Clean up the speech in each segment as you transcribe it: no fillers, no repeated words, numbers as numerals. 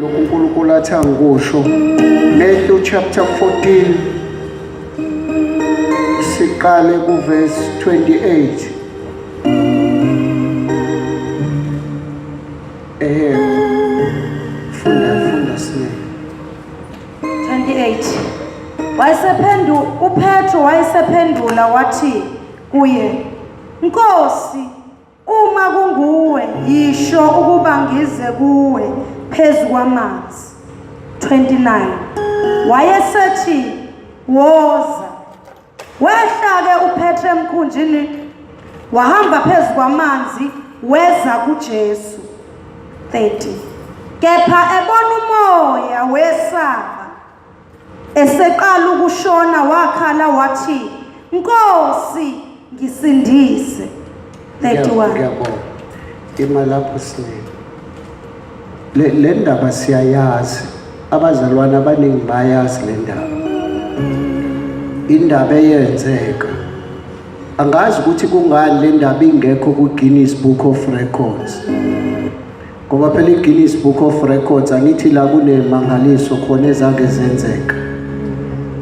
Lokhu uNkulunkulu athi angikusho. Matthew chapter 14 siqale kuverse 28. Eh funda funda sine. 28 Wayesephendu uPetro wayesephendula wathi kuye, Nkosi, Uma kunguwe, yisho ukuba ngize kuwe phezu kwamanzi. 29 Wayesethi, Woza. Wehla-ke uPetru emkhunjini, wahamba phezu kwamanzi, weza kuJesu. 30 Kepha ebona umoya wesaba, Eseqala ukushona wakhala wathi, Nkosi, ngisindise. 31. Ngiyabonga. Ima lapho sinene. Le le ndaba siyayazi. Abazalwane abaningi bayazi le ndaba. Indaba eyenzeka. Angazi ukuthi kungani le ndaba ingekho ku-Guinness Book of Records. Ngoba phela i-Guinness Book of Records angithi la kunemangaliso khona ezake zenzeka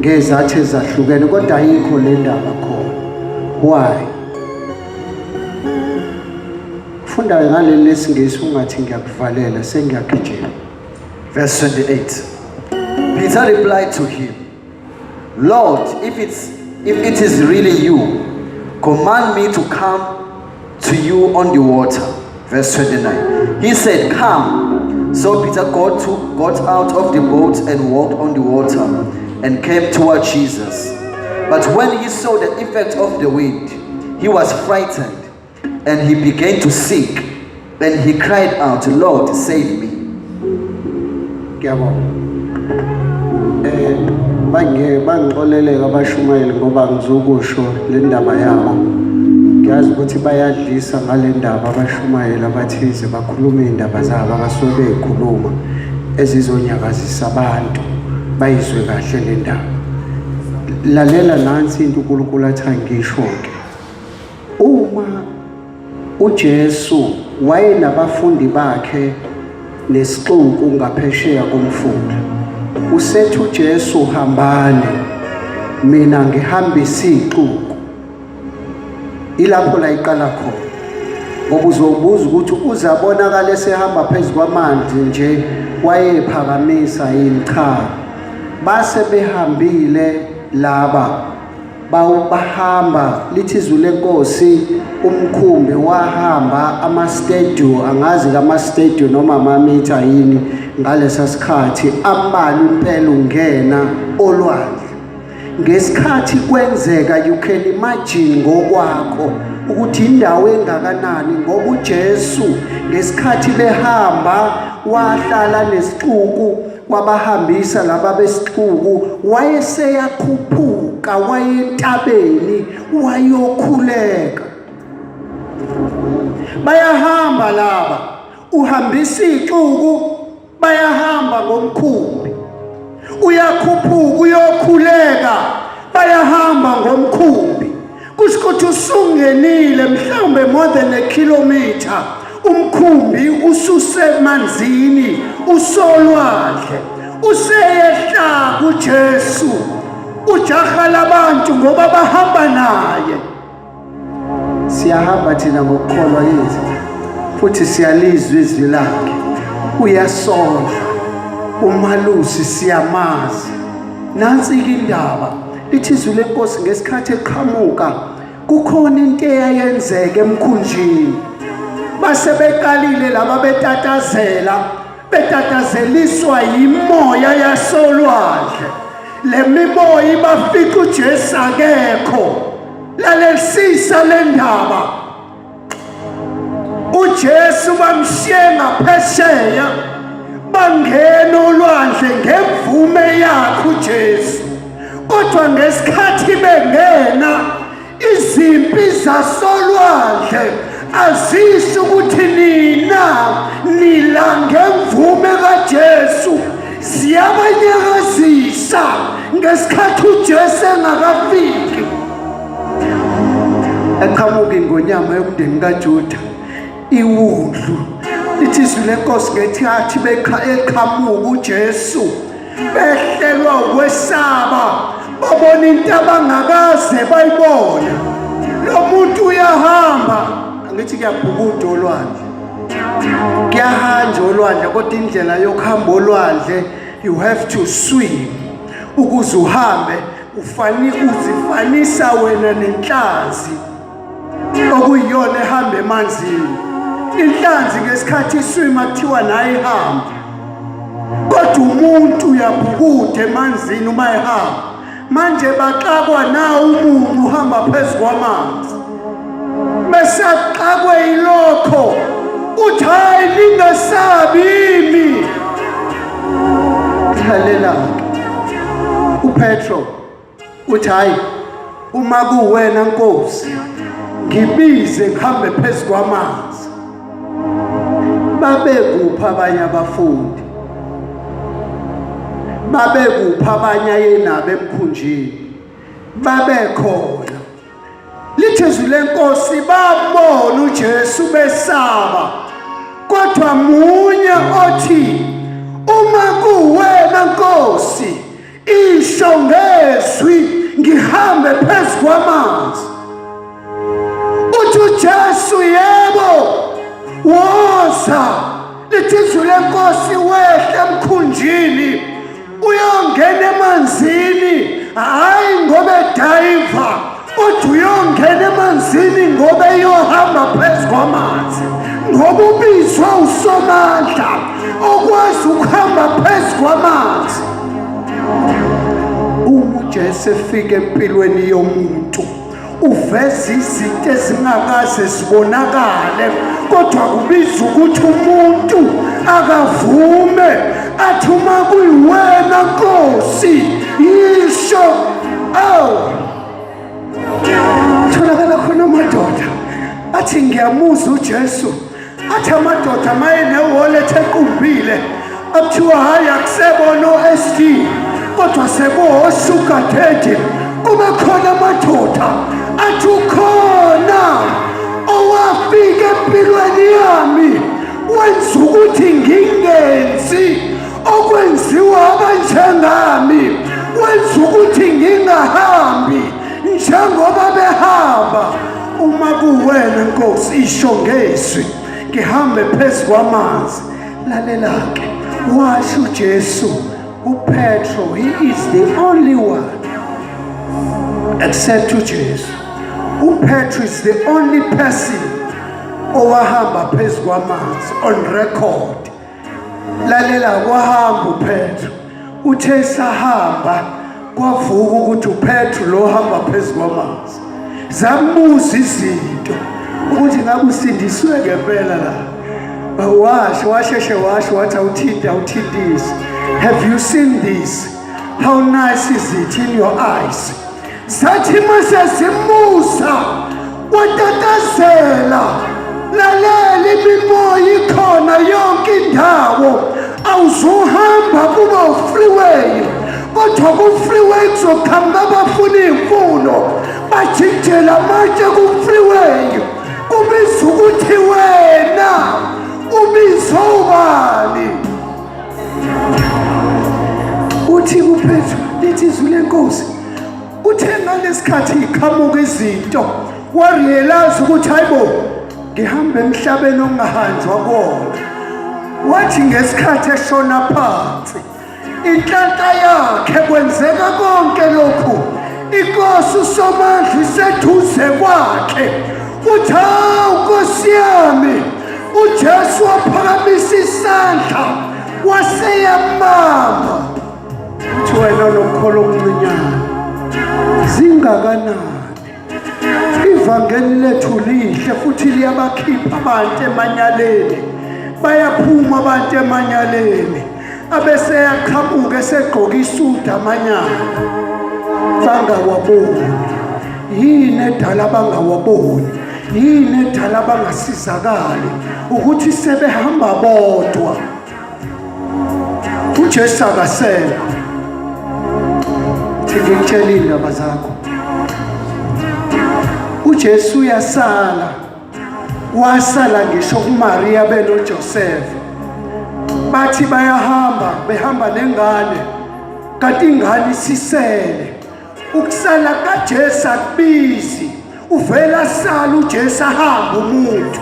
ngezathi ezahlukene kodwa ayikho le ndaba khona. Why? Funda ngaleli lesingisi ungathi ngiyakuvalela sengiyagijima. Verse 28. Peter replied to him, Lord, if it is really you, command me to come to you on the water. Verse 29. He said, Come. So Peter got out of the boat and walked on the water and came toward Jesus. But when he saw the effect of the wind, he was frightened and he began to sink. And he cried out, Lord, save me. Ngiyabonga. Eh bange bangixoleleka abashumayeli ngoba ngizokusho le ndaba yabo. Ngiyazi ukuthi bayadlisa ngale ndaba abashumayeli abathize bakhuluma izindaba zabo abasuke beyikhuluma ezizonyakazisa abantu bayizwe kahle le ndaba. Lalela nansi into uNkulunkulu athi angisho ke. Uma uJesu wayenabafundi bakhe nesixuku ngaphesheya komfula, usethi uJesu hambani, mina ngihambisa ixuku. Ilapho la iqala khona. Ngoba uzobuza ukuthi uzabonakala esehamba phezu kwamanzi nje wayephakamisa yini? Cha, base behambile laba bahamba lithi izwi lenkosi umkhumbi wahamba ama-stadio angazi kama-stadio noma amamitha yini ngalesa sikhathi ambalwa impela ungena olwandle ngesikhathi kwenzeka you can imagine ngokwakho ukuthi indawo engakanani ngoba uJesu ngesikhathi behamba wahlala nesixuku wabahambisa laba besixuku wayeseyakhuphuka wayentabeni wayokhuleka bayahamba laba uhambisa ixuku bayahamba ngomkhumbi uyakhuphuka uyokhuleka bayahamba ngomkhumbi kusho ukuthi usungenile mhlawumbe more than a kilometer umkhumbi ususemanzini usolwandle useyehla kuJesu ujaha labantu ngoba bahamba naye siyahamba thina ngokukholwa yithi futhi siyalizwa izwi lakhe uyasondla umalusi siyamazi nansi-ke indaba lithi izwi lenkosi ngesikhathi eqhamuka kukhona into eyayenzeka emkhunjini base beqalile laba betatazela betatazeliswa yimoya yasolwandle le mimoya ibafica uJesu akekho lalelisisa le ndaba uJesu bamshiye ngaphesheya bangena olwandle ngemvume yakhe uJesu kodwa ngesikhathi bengena izimpi zasolwandle azisho ukuthi nina nila ngemvume kaJesu ziyabanyakazisa ngesikhathi uJesu engakafiki eqhamuka ingonyama yomndeni kaJuda iwundlu Lithi izwi lenkosi ngesikhathi eqhamuka uJesu behlelwa ukwesaba babona into abangakaze bayibone. Lo muntu uyahamba, angithi kuyabhukuda olwandle, kuyahanjwa olwandle, kodwa indlela yokuhamba olwandle you have to swim ukuze uhambe. Ufani uzifanisa wena nenhlanzi okuyiyona ehamba emanzini. Inhlanzi ngesikhathi iswima kuthiwa nayo ihamba, kodwa umuntu uyabhukuda emanzini uma ehamba. Manje baxakwa na umuntu uhamba phezu kwamanzi, besaxakwe yilokho uthi hayi ningasabi imi. Lalela-ke uPetro uthi hayi uma kuwena Nkosi ngibize ngihambe phezu kwamanzi. Babekuphi abanye abafundi? Babekuphi abanye ayenabo emkhunjini? Babekhona. Lithi izwi lenkosi babona uJesu besaba, kodwa munye othi uma kuwena Nkosi isho ngezwi ngihambe phezu kwamanzi. Uthi uJesu yebo woza. Lithi izwi lenkosi wehle emkhunjini uyongena emanzini, hhayi ngoba edayiva, uthi uyongena emanzini ngoba eyohamba phezu kwamanzi, ngoba ubizwa uSomandla okwazi ukuhamba phezu kwamanzi. Uma uJesu efika empilweni yomuntu uveza izinto ezingakaze zibonakale, kodwa kubiza ukuthi umuntu akavume athi uma kuyiwena Nkosi yisho. Awu, tholakala khona amadoda athi ngiyamuzwa uJesu, athi amadoda maye ne-wallet equmbile akuthiwa hhayi akusebona o-SD kodwa sekuwo-sugar daddy. Kube khona amadoda athi ukhona owafika empilweni yami wenza ukuthi ngingenzi okwenziwa abanjengami, wenza ukuthi ngingahambi njengoba behamba. Uma kuwena Nkosi isho ngezwi ngihambe phezu kwamanzi. Lalela-ke, washo uJesu uPetro, he is the only one except uJesu. UPetro is the only person owahamba phezu kwamanzi on record. Lalela, kwahamba uPetro, uthe sahamba kwavuka ukuthi uPetro lo hamba phezu kwamanzi. Zambuza izinto ukuthi ngabe usindiswe ngempela la. Washo, washeshe washo wathi awuthinti, awuthintisi. Have you seen this? How nice is it in your eyes? Sathi mase simusa watatazela, lalela imimoya ikhona yonke indawo, awuzuhamba kuba freeway, kodwa ku-freeway kuzoqhamuka abafuna iy'mfuno bajikijela amatshe ku-freeway. Kubiza ukuthi wena ubiza ubani? Uthi kuPetru, lithi izwi lenkosi, uthe ngalesikhathi iqhamuka izinto warealize ukuthi hayibo ngihamba emhlabeni ongahanjwa kuwona. Wathi ngesikhathi eshona phansi inhlanhla yakhe kwenzeka konke lokhu, inkosi uSomandla iseduze kwakhe. Uthi hawu nkosi yami, uJesu waphakamisa isandla waseyamama. Uthi wena nokholo okuncinyane zingakanani? Ivangeli lethu lihle futhi liyabakhipha abantu emanyaleni, bayaphuma abantu emanyaleni, abese yaqhamuka esegqoka isudu amanyala bangawaboni. Yini edala bangawaboni? Yini edala bangasizakali? Ukuthi sebehamba bodwa. uJesu akasekho. Thi ngikutshela iy'ndaba zakho, uJesu uyasala. Wasala ngisho kuMaria benoJoseph. Bathi bayahamba behamba nengane kanti ingane isisele. Ukusala kaJesu akubizi. Uvela sala uJesu ahamba umuntu.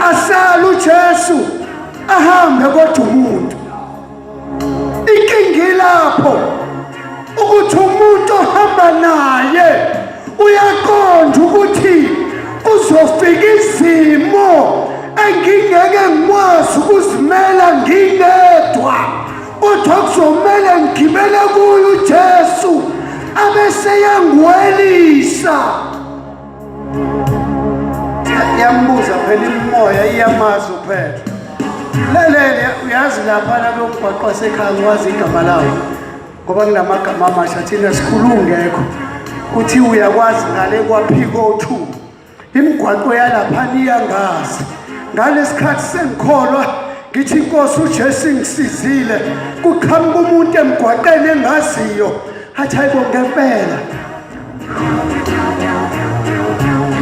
Asala uJesu ahambe kodwa umuntu. Inkinga ilapho ukuthi umuntu ohamba naye uyaqonda ukuthi kuzofika izimo engingeke ngikwazi ukuzimela ngingedwa kodwa kuzomele ngigibele kuye uJesu abese yangiwelisa. Yambuza phela imimoya iyamazi uPetro. Lelele uyazi lapha la kulomgwaqo wasekhaya ngiwazi igama lawo ngoba kunamagama amasha thina sikhulu ngekho. Kuthi uyakwazi ngale kwaphiko 2. Imigwaqo yalapha niyangazi. Ngalesikhathi sengikholwa ngithi inkosi uJesu ingisizile kuqhamuka umuntu emgwaqeni engaziyo athi hayibo ngempela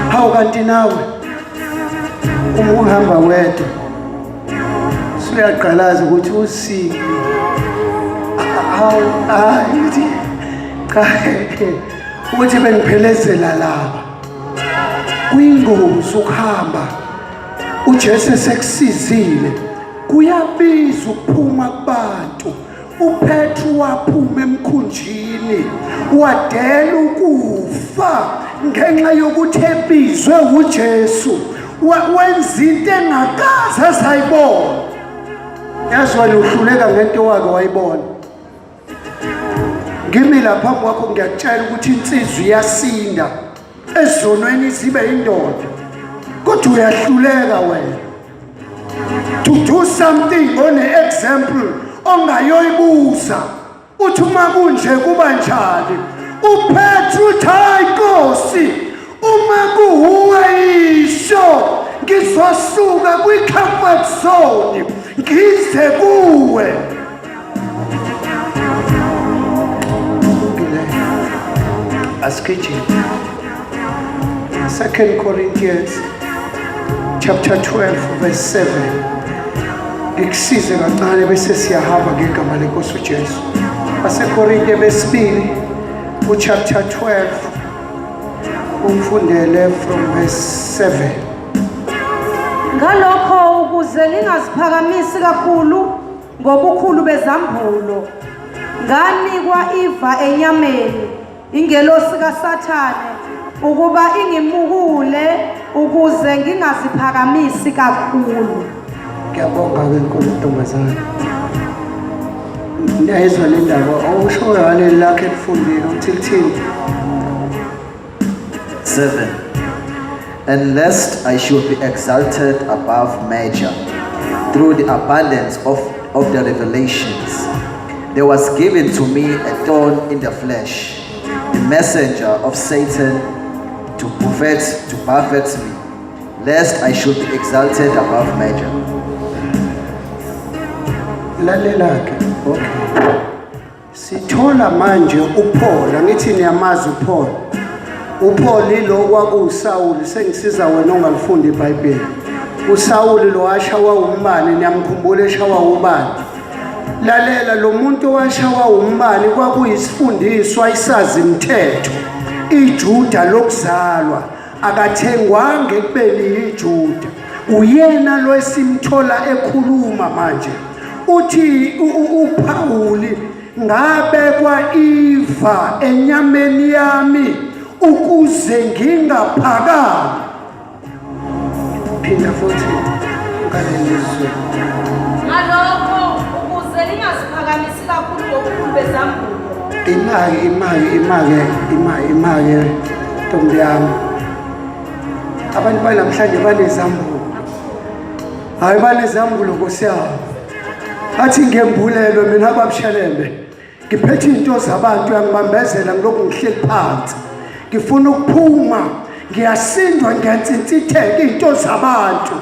Hawu kanti nawe uma uhamba wedwa usuyaqalaza ukuthi usiphi. Hawu hayi ukuthi cha ukuthi bengiphelezela laba. Kuyingozi ukuhamba uJesu esekusizile kuyabiza ukuphuma kubantu. uPetru waphuma emkhunjini wadela ukufa ngenxa yokuthi ebizwe uJesu wenza into engakaze azayibona. Yazi wena uhluleka ngento wake wayibona. Ngimi lapha phambi kwakho ngiyakutshela ukuthi insizwa iyasinda ezonweni zibe indoda, kodwa uyahluleka wena to do something on an example ongayoyibuza uthi uma kunje kuba njani. UPetru uthi hayi Nkosi, uma kuwuwe isho ngizosuka kwi-comfort zone ngize kuwe. Asigijime. 2 Corinthians chapter 12 verse 7. Ngikusize kancane bese siyahamba ngegama lenkosi uJesu. BaseKorinte besibili uchapter 12 umfundele from verse 7. Ngalokho ukuze ngingaziphakamisi kakhulu ngobukhulu bezambulo, nganikwa iva enyameni, ingelosi kaSathane, ukuba ingimukule ukuze ngingaziphakamisi kakhulu. Ngiyabonga-ke nkulu ntombazane. Niyayizwa le ndaba awushoyo ngaleli lakhe elifundile uthi lithini? 7. And lest I should be exalted above measure through the abundance of the revelations, there was given to me a thorn in the flesh, the messenger of Satan to buffet me, lest I should be exalted above measure. Lalela-ke, okay. Sithola manje uPaul, angithi niyamazi uPaul. UPaul ilo kwakuwuSawuli, sengisiza wena ongalifundi iBhayibheli. USawuli lo washawa umbane, niyamkhumbula eshawa ubani? Lalela lo muntu owashawa umbane kwakuyisifundiswa isazi mthetho, iJuda lokuzalwa, akathengwanga ekubeni yiJuda. Uyena lo esimthola ekhuluma manje. Uthi uPawuli ngabekwa iva enyameni yami ukuze ngingaphakami. Phinda futhi ngalelizwe. Ngalokho ukuze ngingaziphakamisi kakhulu ngobukhulu bezambulo. Imake imake imake imake imake ntombi yami. Abantu banamhlanje banezambulo. Hayi banezambulo Nkosi yami. Athi ngembulelwe mina babushelembe. Ngiphethe into zabantu uyangibambezela ngilokhu ngihleli phansi. Ngifuna ukuphuma ngiyasindwa ngiyantsinsitheka into zabantu.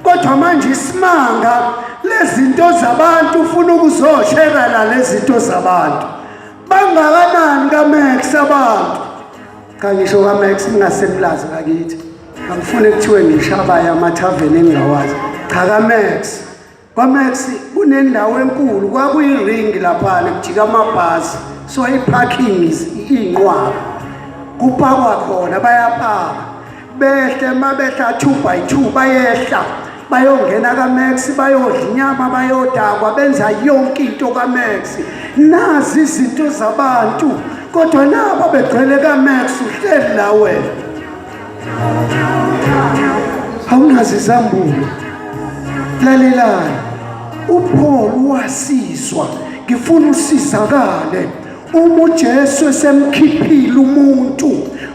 Kodwa manje isimanga lezinto zabantu ufuna ukuzoshera la lezinto zabantu. Bangakanani kaMax abantu? Cha ngisho kaMax ngingasemlazi ngakithi. Angifuni kuthiwe ngishabaya amathaveni engingawazi. Cha kaMax. KwaMax kunendawo enkulu kwakuyiringi laphana kujika amabhasi. So i-parking iyinqwaba. Kupakwa khona bayapaka. Behle mabehla 2 by 2 bayehla bayongena kaMax bayodla inyama bayodakwa benza yonke into kaMax. Nazi izinto zabantu kodwa nabo begcwele kaMax uhleli la wena. Awunazo izambulo. Lalelani. UPaul wasizwa ngifuna usizakale uma uJesu esemkhiphile umuntu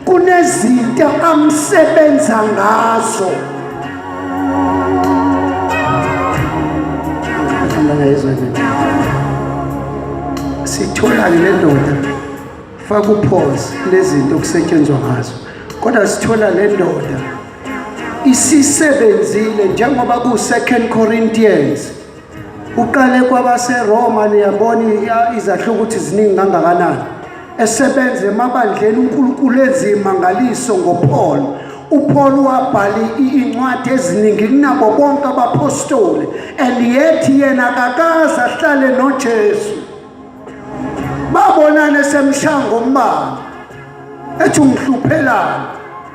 kunezinto amsebenza ngazo. Sithola-ke le ndoda faka upause lezinto okusetshenzwa ngazo kodwa sithola le ndoda isisebenzile njengoba ku-2 Corinthians uqale kwabaseRoma niyabona izahluko ukuthi ziningi kangakanani esebenza emabandleni uNkulunkulu ezimangaliso ngoPaul. UPaul wabhala incwadi eziningi kunabo bonke abapostoli and yet yena akakaze ahlale noJesu. Babonana esemshaya ngombani ethi ungihluphelani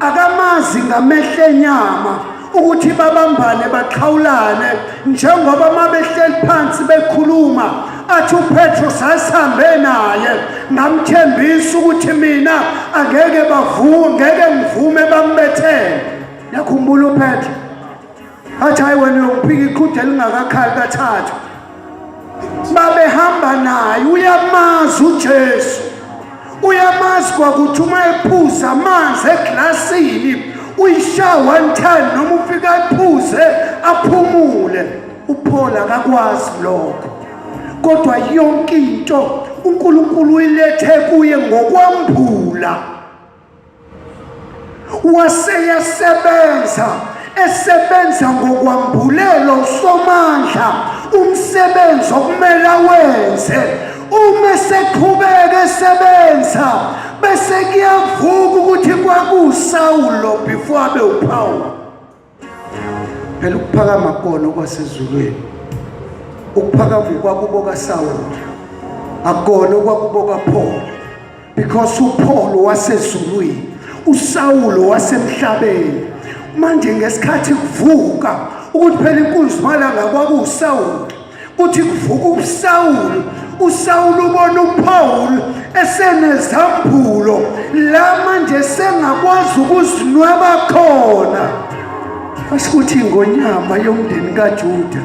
akamazi ngamehlo enyama ukuthi babambane baxhawulane njengoba uma behleli phansi bekhuluma athi uPetro sasihambe naye ngamthembisa ukuthi mina angeke bavume ngeke ngivume bambethele yakhumbula uPetro athi hayi wena uyongiphika iqhude lingakakhali kathathu babehamba naye uyamazi uJesu uyamazi kwakuthi uma ephuza amanzi eglasini uyishaya one time noma ufika ephuze aphumule uPaul akakwazi lokho kodwa yonke into uNkulunkulu uyilethe kuye ngokwambula waseyasebenza esebenza ngokwambulela uSomandla umsebenzi okumele awenze. Uma eseqhubeka esebenza bese kuyavuka ukuthi kwakuSawulo before abe uPaul. Phela ukuphakama kona okwasezulwini, ukuphakama kwakubo kaSawuli akona okwakubo kaPaul, because uPaul wasezulwini, uSawulo wasemhlabeni. Manje ngesikhathi kuvuka ukuthi phela inkunzi malanga kwakuwuSawuli, kuthi kuvuka uSawulu, uSawulu ubona uPaul esenezambulo la manje sengakwazi ukuzinweba khona. Kwasho ukuthi ingonyama yomndeni kaJuda,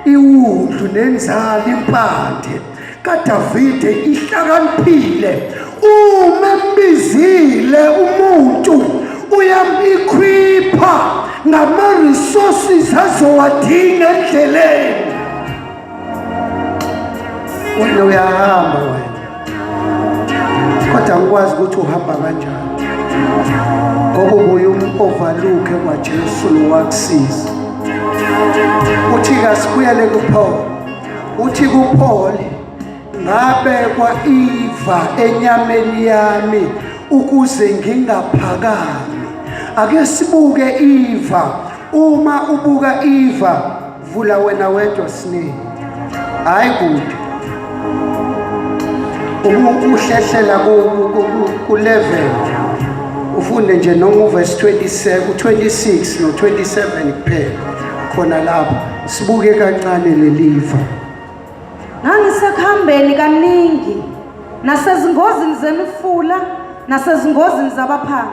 iwundlu nenzalo, impande kaDavide ihlakaniphile. Uma embizile umuntu uyam-equipha ngama-resources azowadinga endleleni. Wena uyahamba wena, kodwa angikwazi ukuthi uhamba kanjani ngoba ubuye um-overlooke kwaJesu lo wakusiza. Uthi kasibuyele kuPaul, uthi kuPaul ngabekwa iva enyameni yami ukuze ngingaphakami. Ake sibuke iva. Uma ubuka iva, vula wena wedwa siningi, hayi kude. Uma uhlehlela ku-level ufunde nje noma uverse 27, u-26 no-27 kuphela khona lapho, sibuke kancane leliva. Ngangisekuhambeni kaningi nasezingozini zemifula nasezingozini zabaphangi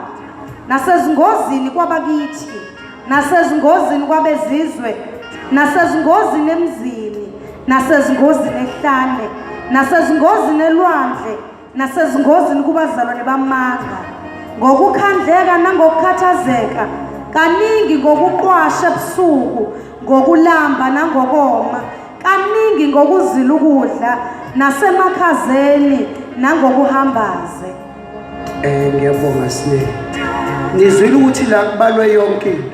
nasezingozini kwabakithi nasezingozini kwabezizwe nasezingozini emzini nasezingozini ehlane nasezingozini elwandle nasezingozini kubazalwane bamanga ngokukhandleka nangokukhathazeka kaningi ngokuqwasha ebusuku ngokulamba nangokoma kaningi ngokuzila ukudla nasemakhazeni nangokuhambaze. Ngiyabonga Sne. Nizwile ukuthi la kubalwe yonke into.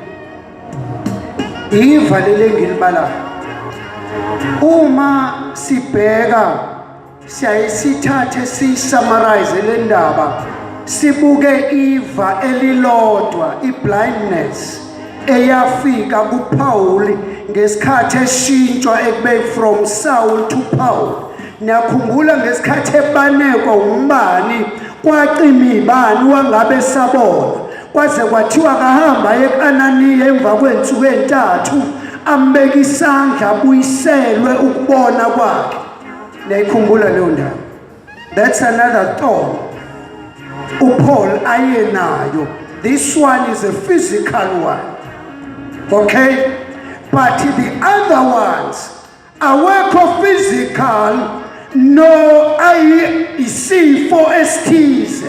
Iva leli engilibalayo. Uma sibheka siyaye sithathe siyisummarize le ndaba. Sibuke iva elilodwa, i-blindness eyafika kuPaul ngesikhathi eshintshwa ekube from Saul to Paul. Niyakhumbula ngesikhathi ebanekwa umbani, kwacima ibani wangabe sabona, kwaze kwathiwa kahamba aye ku-Ananiya emva kwey'nsuku ey'ntathu ambeke isandla abuyiselwe ukubona kwakhe. Niyayikhumbula leyo ndaba? That's another thorn uPaul aye nayo. This one is a physical one, okay? But the other ones awekho physical, no, ayi isifo esithize.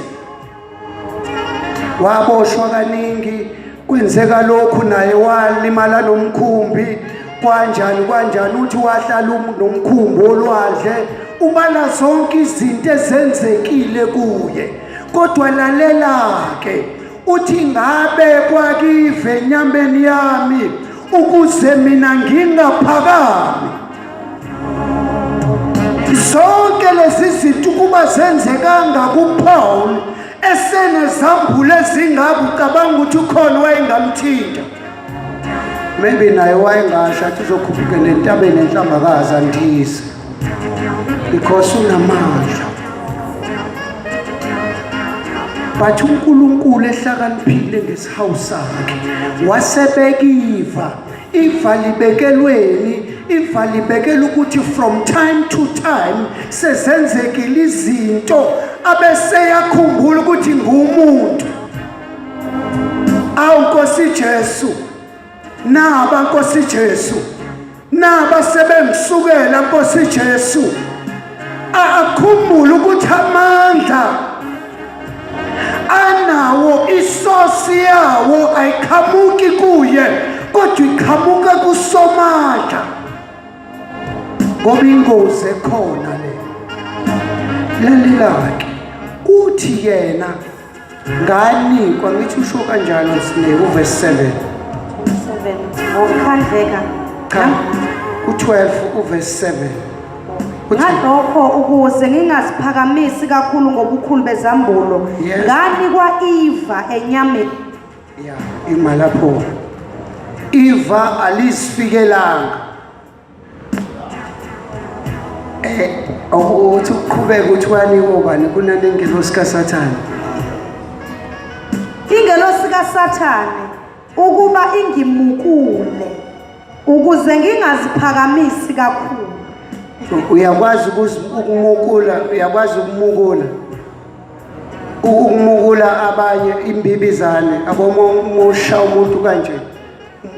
Waboshwa kaningi, kwenzeka lokhu naye, walimala nomkhumbi, kwanjani kwanjani, uthi wahlala nomkhumbi olwandle. Ubala zonke izinto ezenzekile kuye, kodwa lalela-ke, uthi ngabe kwakive enyameni yami ukuze mina ngingaphakami. Zonke lezi zinto ukuba zenzekanga kuPaul esenezambulo ezingaka, ucabanga ukuthi ukhona wayengamthinta? Maybe naye wayengasho athi uzokhuphuka nentabeni enhlambakazi andize because unamandla. But uNkulunkulu ehlakaniphile ngesihawu sakhe wasebekiva iva. Libekelweni iva? Libekela ukuthi from time to time sezenzekile izinto, abeseyakhumbula ukuthi ngumuntu. Awu Nkosi Jesu, naba Nkosi Jesu, naba sebengisukela Nkosi Jesu. Akhumbule ukuthi amandla anawo, isosi yawo ayiqhamuki kuye, kodwa iqhamuka kuSomandla, ngoba ingozi ekhona le. Lalela-ke, uthi yena nganikwa, ngithi usho kanjalo sine uvesi 7. 7 ngokukhandleka. Cha, u-12 uvesi 7. Uthi- Ngalokho ukuze ngingaziphakamisi kakhulu ngobukhulu bezambulo, nganikwa iva enyameni. Ya, ima lapho. Iva alizifikelanga. Ukuthi uqhubeke uthi wanikwa ubani kunanengelosi kaSathane. Ingelosi kaSathane ukuba ingimukule ukuze ngingaziphakamisi kakhulu. Uyakwazi ukumukula, uyakwazi ukumukula. Ukumukula abanye imbibizane, abomusha umuntu kanje,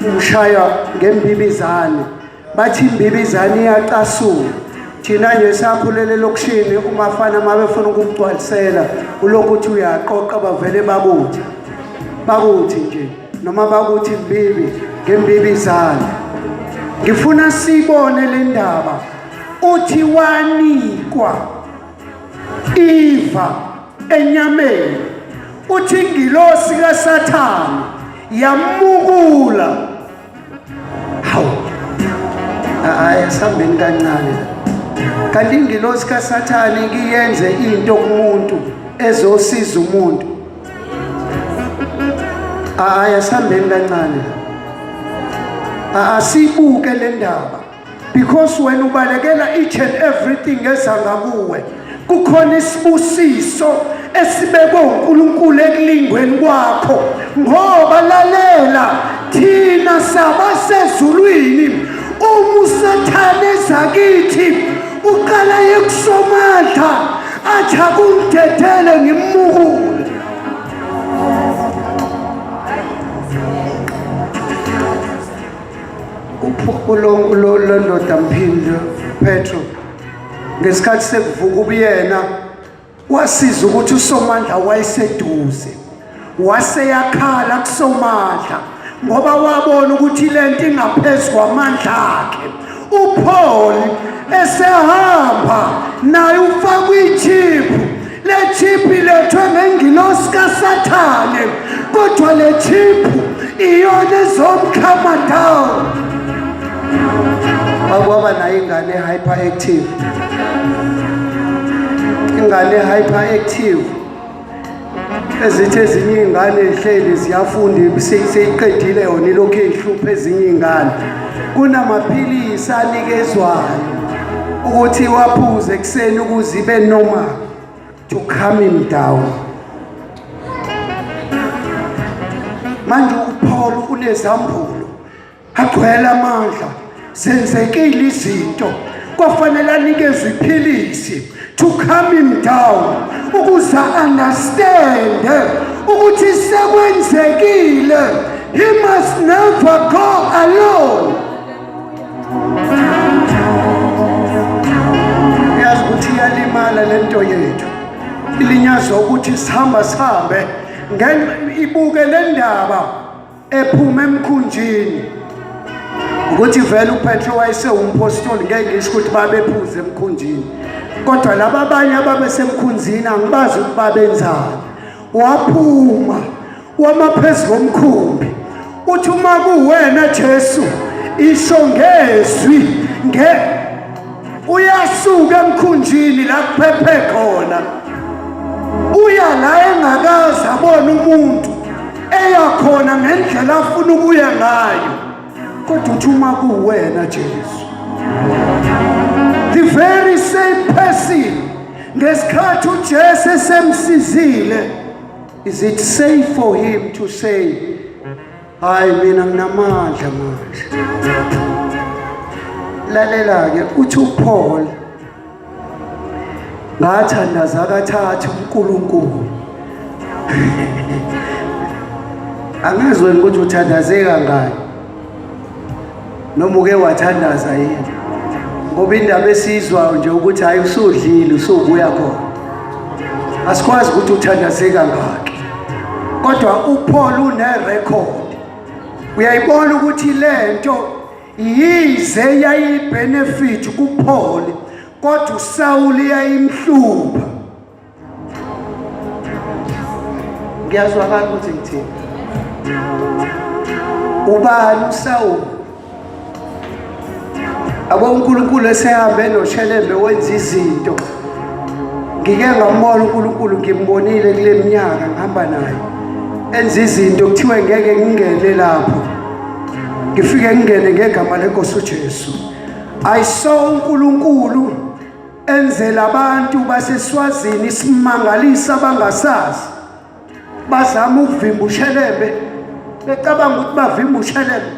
umshaya ngembibizane. Bathi imbibizane iyacasula. Thina nje sakhulele elokishini, umafana uma befuna ukugcwalisela ulokhu uthi uyaqoqa, bavele bakuthi bakuthi nje noma bakuthi mbibi ngembibizane. Ngifuna sibone le ndaba. Uthi wanikwa iva enyameni, uthi ingilosi kaSathane yamukula. Hawu, hayi, asihambeni kancane. Kanti ingilosi kaSathane kiyenze into kumuntu ezosiza umuntu? Hayi, asihambeni kancane, asibuke le ndaba, because wena ubalekela each and everything eza ngakuwe. Kukhona isibusiso esibekwe uNkulunkulu ekulingweni kwakho, ngoba lalela, thina sabasezulwini, uma uSathane ezakithi uqala yekuSomandla athi akungidedele ngimukule. Lo ndoda mphinde Petro, ngesikhathi sekuvuka ubuyena, wasiza ukuthi uSomandla wayeseduze, waseyakhala kuSomandla ngoba wabona ukuthi lento ingaphezu kwamandla akhe. UPaul esehamba naye ufakwa ichip. Le chip ilethwe ngengilosi kaSathane, kodwa le chip iyona ezomkhama down. Akwaba nayo ingane hyperactive, ingane hyperactive. Ezithi ezinye iy'ngane zihleli ziyafunda, seyiqedile yona ilokhu ey'hlupha ezinye iy'ngane. Kunamaphilisi anikezwayo ukuthi waphuze ekuseni ukuze ibe normal, to calm him down. Manje uPaul unezambulo, agcwele amandla, zenzekile izinto, kwafanele anikezwe iphilisi to calm him down ukuze understand ukuthi sekwenzekile. He must never go alone. Yazi ukuthi iyalimala lento yethu, ilinyazwa ukuthi sihamba sihambe ngenxa ibuke le ndaba ephuma emkhunjini, ukuthi vele uPetro wayesewumpostoli. Ngeke ngisho ukuthi babephuze emkhunjini, kodwa laba abanye ababesemkhunjini angibazi ukuthi babenzani. Waphuma wama phezu komkhumbi, uthi uma kuwena Jesu, isho ngezwi nge uyasuka emkhunjini la kuphephe khona, uya la engakaze abone umuntu, eya khona ngendlela afuna ukuya ngayo, kodwa uthi uma kuwena Jesu. The very same person ngesikhathi uJesu esemsizile, is it safe for him to say, hayi, mina nginamandla manje? Lalela ke, uthi uPaul, ngathandaza kathathu uNkulunkulu. Angazi wena ukuthi uthandaze kangaki noma uke wathandaza yini, ngoba indaba esizwayo nje ukuthi hayi, usudlile, usubuya khona, asikwazi ukuthi uthandaze kangaki. Kodwa uPaul une-record, uyayibona ukuthi lento yize yayibenefit kuPaul, kodwa uSawuli yayimhlupha. Ngiyazwakala ukuthi ngithini? Ubani uSawuli? Abo uNkulunkulu esehambe noShelembe wenza izinto. Ngike ngambona uNkulunkulu, ngimbonile kule minyaka ngihamba naye enza izinto, kuthiwe ngeke ngingene lapho, ngifike ngingene ngegama lenkosi uJesu. I saw uNkulunkulu enzela abantu baseSwazini isimangaliso abangasazi. Bazama ukuvimba uShelembe, becabanga ukuthi bavimba uShelembe,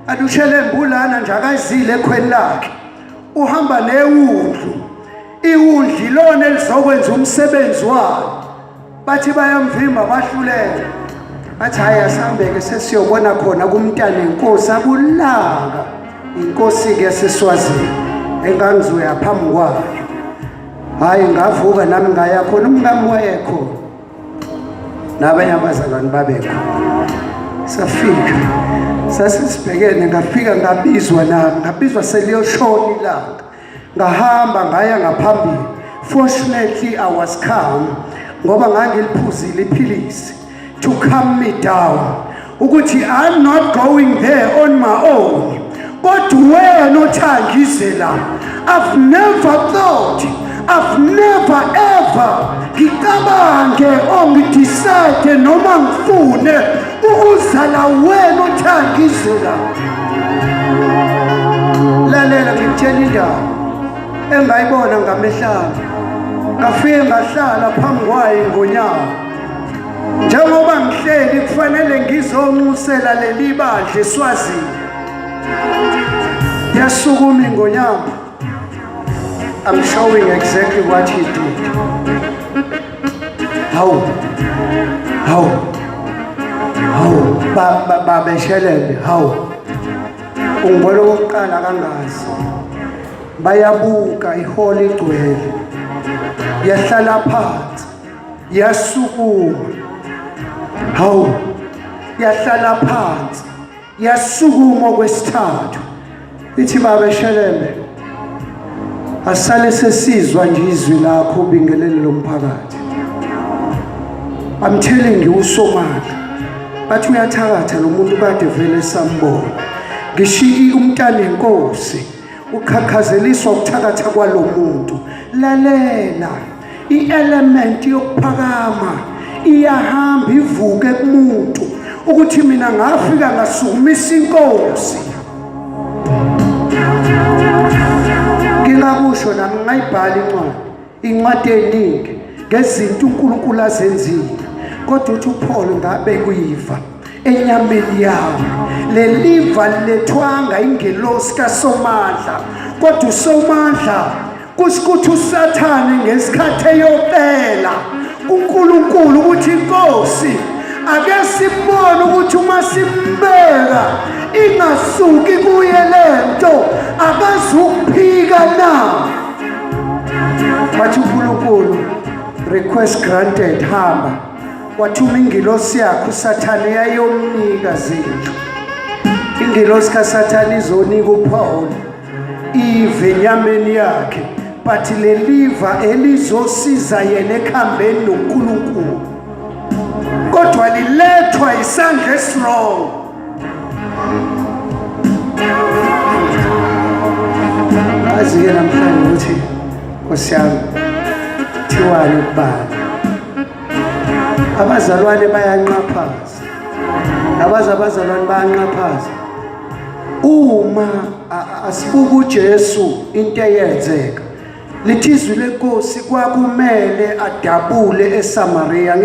kanti uShelembe ulana nje, akazile ekhweni lakhe, uhamba newundlu, iwundlu ilona elizokwenza umsebenzi walo. Bathi bayamvimba, bahluleka, bathi hhayi, asihambeke sesiyobona khona kumntana inkosi akulaka, inkosi-ke yaseSwazini engangizoya phambi kwayo. Hhayi, ngavuka nami ngaya khona, umkami wayekhona nabanye abazalwane babekho. Safika sasisibhekene, ngafika ngabizwa nami, ngabizwa seliyoshona ilanga. Ngahamba ngaya ngaphambili. Fortunately I was calm ngoba ngangiliphuzile iphilisi to calm me down, ukuthi I'm not going there on my own, kodwa wena othangize la. I've never thought, I've never ever ngicabange or ngidecide noma ngifune ukuzala wena othangize la. Lalela, ngikutshela indaba engayibona ngamehlami. Ngafike ngahlala phambi kwayo ngonyaka. Njengoba ngihleli kufanele ngizonxusela leli bandla eSwazini, yasukuma ingonyama. I'm showing exactly what he did. Hawu, hawu, hawu, babeshelele, hawu, ungibona okokuqala kangazi. Bayabuka, ihholo igcwele. Yahlala phansi, yasukuma, hawu, yahlala phansi, yasukuma okwesithathu, ithi, "Baba Shelembe, asale sesizwa nje izwi lakho ubingelele lomphakathi." I'm telling you, uSomandla, bathi uyathakatha lo muntu, kade vele sambona. Ngishiyi umntana enkosi uqhaqhazeliswa ukuthakatha kwalo muntu. Lalela, i-element yokuphakama Iyahamba ivuke kumuntu ukuthi mina ngafika ngasukumisa inkosi. Ngingakusho nami ngayibhala incwadi, incwadi eningi ngezinto uNkulunkulu azenzile. Kodwa uthi uPaul ngabe kuyiva enyameni yami. Leliva lilethwanga ingelosi kaSomandla, kodwa uSomandla kusho ukuthi uSathane ngesikhathi eyocela kuNkulunkulu ukuthi inkosi ake sibone ukuthi uma simbeka ingasuki kuye lento akazukuphika na. Wathi uNkulunkulu, request granted, hamba. Wathuma ingilosi yakhe uSathane yayomnika zindlu. Ingilosi kaSathane izonika uPaul ive enyameni yakhe, but leliva elizosiza yena ekuhambeni noNkulunkulu, kodwa lilethwa isandla esirong. Azi-ke namhlanje ukuthi Nkosi yami thiwani kubani, abazalwane bayanqaphaza, abazi abazalwane bayanqaphaza. Uma asibuka uJesu into eyenzeka, lithi izwi lenkosi kwakumele adabule eSamaria.